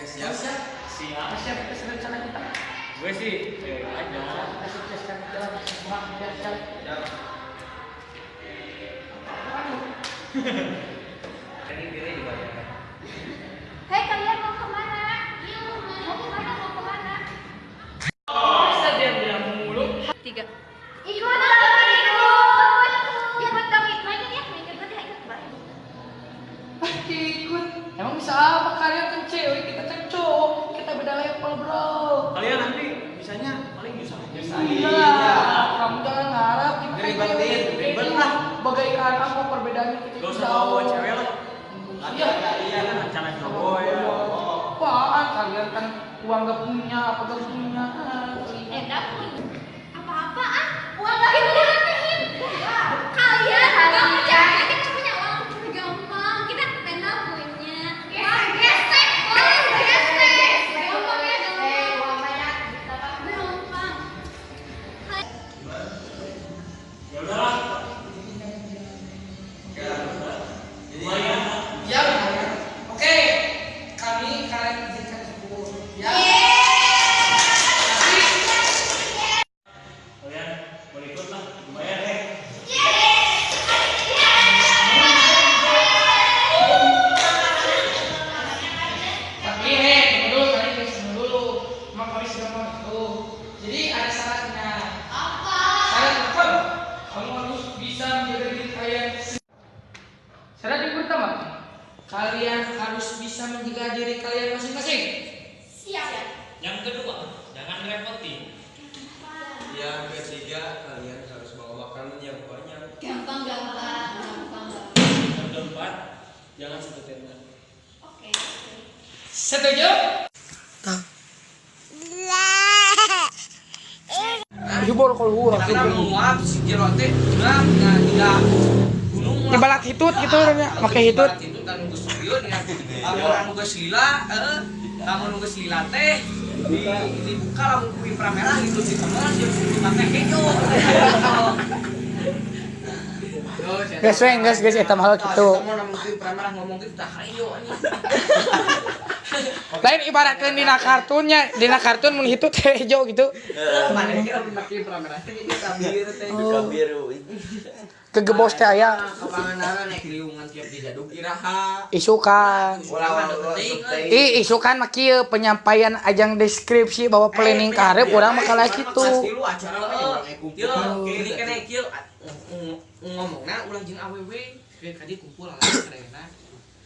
siap. Siap, siap atas rencana kita. Gue sih, aja. Kita sukseskan jalan semua, siap. Siap. Ini diri dibayar. Hei, kalian mau kemana? Mau kemana? Mau kemana? Masa dia bilang mulu? 3. Ikut dong, ikut. Ikut dong, ikut ya, ikut ya, ikut baik. Ikut. Emang bisa apa kalian kan cewek, kita kan cowok, kita beda level bro. Kalian nanti bisanya paling nyusahin. Iya, kamu jangan ngarap kita kan Ngeribetin, cewek. ribet lah. Bagaikan apa perbedaannya kita Gak usah bawa cewek lah. Iya. Iya kan rencana cowok ya. Apaan kalian kan uang gak punya, apa gak punya. Nggak punya. Apa-apaan? Uang gak dipunya. Kalian gak percaya kita punya uang gampang. Kita tenda punya. Uang gesek, uang gesek. Gampang ya, gampang. Gampang. Ya udahlah. Oke lah. Jadi Lumayan. Ya, oke. Kami kalian izinkan ikut. Ya. Kalian boleh ikut lah. Lumayan deh. Tapi hei, tunggu dulu, kalian guys, tunggu dulu. Emang kami sudah mau itu. Jadi ada syaratnya. Apa? Syarat pertama, kamu harus bisa menjaga diri kalian. Syarat yang pertama, kalian harus bisa menjaga diri kalian masing-masing. Siap. Yang kedua, jangan ngerepotin. Yang ketiga, kalian harus bawa makanan yang banyak. Gampang, gampang, gampang. Yang keempat, jangan satu tenda. Oke. Oke. Setuju? Jubor kalau urang Karena menguap si jero teh ngap nah tiga gunung lah. Dibalat hitut gitu orangnya, make hitut. Dibalat hitut kan geus ieu nya. Lamun anu geus lila heeh, lamun nu geus lila teh dibuka lamun ku inframerah gitu di teman jeung suku teh hejo. Geus we, geus geus eta mah kitu. Lamun lamun ku inframerah ngomong gitu tah hejo anjing. Lain ibaratkeun dina kartunnya, dina kartun mun hitut teh hejo gitu. Mana kira lamun make inframerah teh jadi kabir teh. Duka biru. Kegebos teh aya Ka Pangandaran naik liungan tiap dijadug iraha. isukan. Ulah ulah Ih, isukan mah kieu penyampaian ajang deskripsi bahwa planning ka hareup urang mah kalah kitu. Tilu acara mah urang kumpul. Ini kene kieu ngomongna ulah jeung awewe, ke kadi kumpul lah karena.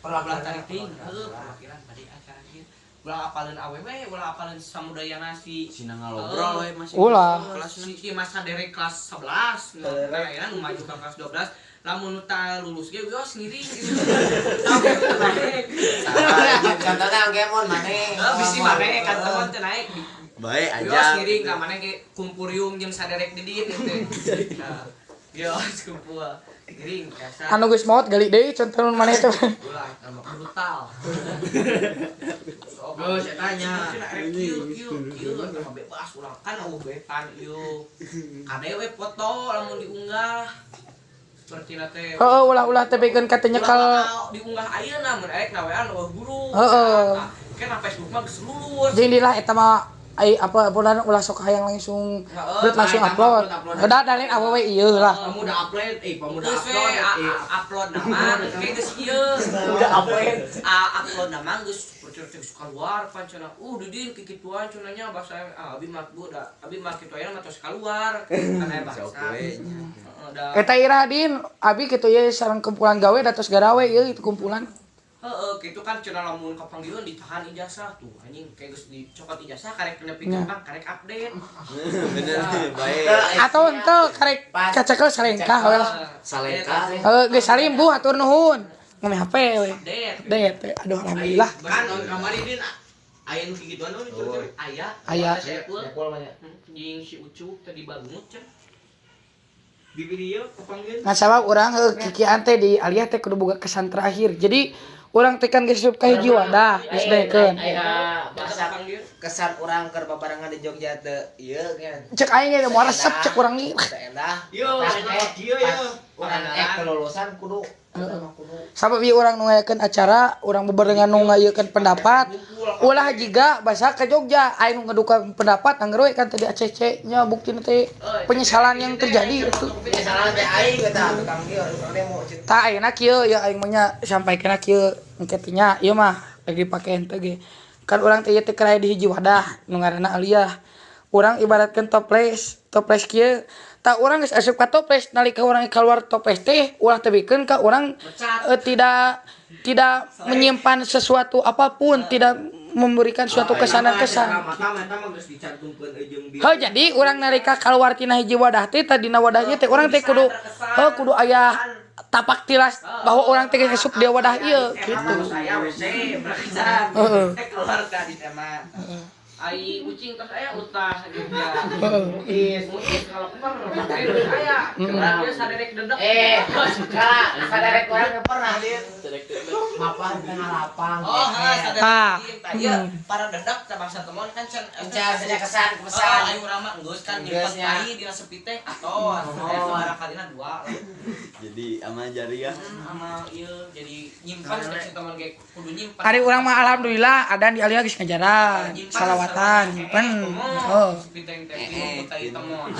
Ulah tarik ting, heuh perwakilan bade acara kieu. Ulah apaleun awewe, ulah apaleun samudayana si Sina ngalobrol we masih. Ulah. Si masa derek kelas 11, nah ayeuna nu maju ka kelas 12, lamun nu teu lulus ge wios ngiring gitu. Naik. Contohnya Anggemon maneh. Heuh bisi maneh kan teman teu naik. Baik Wios aja. ngiring ka maneh ge kumpuriung jeung saderek didit gitu. Nah, wios kumpul ngiring biasa. Anu geus maot gali deui contoh maneh teh. Ulah tambah brutal. Geus eta nya. Kieu kieu kieu mah bebas ulah kan eueuh betan ieu. Kade we foto lamun diunggah. Seperti teh. Heeh, ulah-ulah teh pikeun ka teu nyekel. Ulah diunggah ayeuna mun erek na WA eueuh guru. Heeh. Kan na Facebook mah geus lulus. Jeung dilah eta mah ai apa bulan ulah sok hayang langsung beut langsung upload. Udah dalin awewe ieu lah. Pemuda upload, pemuda Geus we upload, upload nama kayak geus ieu. Pemuda upload. Upload nama geus seperti geus keluar pan cenah. Didin kikituan cenah nya bahasa abi mah bu da abi mah kitu aya mah tos keluar kan aya bahasa. Sok we. Heeh, da. Eta ira din abi kitu ye sareng kumpulan gawe da tos garawe ieu itu kumpulan. Heeh, kitu kan cenah lamun kapanggihan ditahan ijazah tuh anjing kayak geus dicokot ijazah karek nepi Nya. ka karek update. Bener baik. Atau henteu karek kacekel salengkah we lah. Salengkah. Heuh geus salimbuh hatur nuhun. Ngomeh HP we. Update. Update. Aduh alhamdulillah. Kan tahun kamari din aya nu kikituan nu curi-curi. Aya. Aya. Sepul. Sepul mah nya. Jeung si Ucup tadi bangun cenah. Di video kapanggil. Ngan sabab urang heuh kikian teh di aliyah teh kudu boga kesan terakhir. Jadi urang teh kan geus ka hiji wadah, geus daekeun. Aya bahasa Kesan urang keur babarengan di Jogja teu ieu kan. Cek aing ge moal resep cek urang ieu. Teu endah. Yo, kieu yo. Urang kelulusan kudu Sabab ieu urang nu ngayakeun acara, urang bebarengan nu ngayakeun pendapat. Ulah jiga basa ke Jogja, aing nu ngaduka pendapat angger we kan tadi ACC nya buktina teh penyesalan yang terjadi itu. Penyesalan teh aing eta tukang ieu urang demo. Tah ayeuna kieu ya aing mah nya sampaikeunna kieu engke teh nya ieu mah lagi dipake henteu ge. Kan urang teh ieu teh keur aya di hiji wadah nu ngaranna Aliyah. Urang ibaratkeun toples, toples kieu. Tah urang geus asup ka toples nalika urang keluar toples teh ulah tebikeun ka urang tidak menyimpan sesuatu apapun, tidak memberikan suatu kesanan-kesan. Heuh jadi urang nalika keluar tina hiji wadah teh tadina wadahnya teh urang teh kudu heuh kudu aya tapak tilas bahwa urang teh geus asup di wadah ieu gitu. Heeh. Keluar tadi teh mah. Ai ucing tos aya utah Jogja. Mutis kalau per aya. Dia saderek dedek. Saderek urang pernah dia. Mapah di tengah lapang. Oh, heeh saderek. Ieu para dedek teh bangsa temon kan can kesan kesan. Ayo urang mah geus kan nyimpen tai dina sepi teh atos. Aya sabaraha kalina dua. Jadi amal jariah. Amal ieu jadi nyimpan cek teman ge kudu nyimpan. Ari urang mah alhamdulillah adan di Aliyah geus ngajaran. Salawatan nyimpen. Oh. Piteng teh tai temon.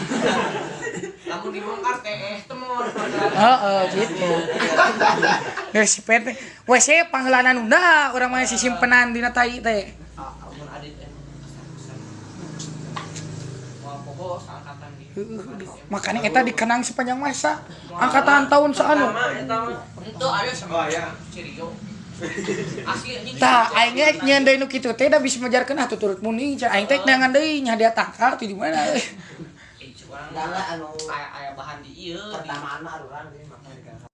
Lamun dibongkar teh temon. Heeh gitu. Geus sipet teh. WC pangheulana nunda urang mah sisimpenan dina tai teh. Amun adit moal poho saangkatan di. Makanya eta dikenang sepanjang masa. Angkatan tahun saanu. Henteu aya sama Cirio. Asli anjing. Tah aing ge nyeun deui nu kitu teh da bisa majarkeun atuh turut muning cenah aing teh neangan deui nya hadiah tangkal ti di mana. Anu aya bahan di ieu pertamaan mah aruran deui makanya.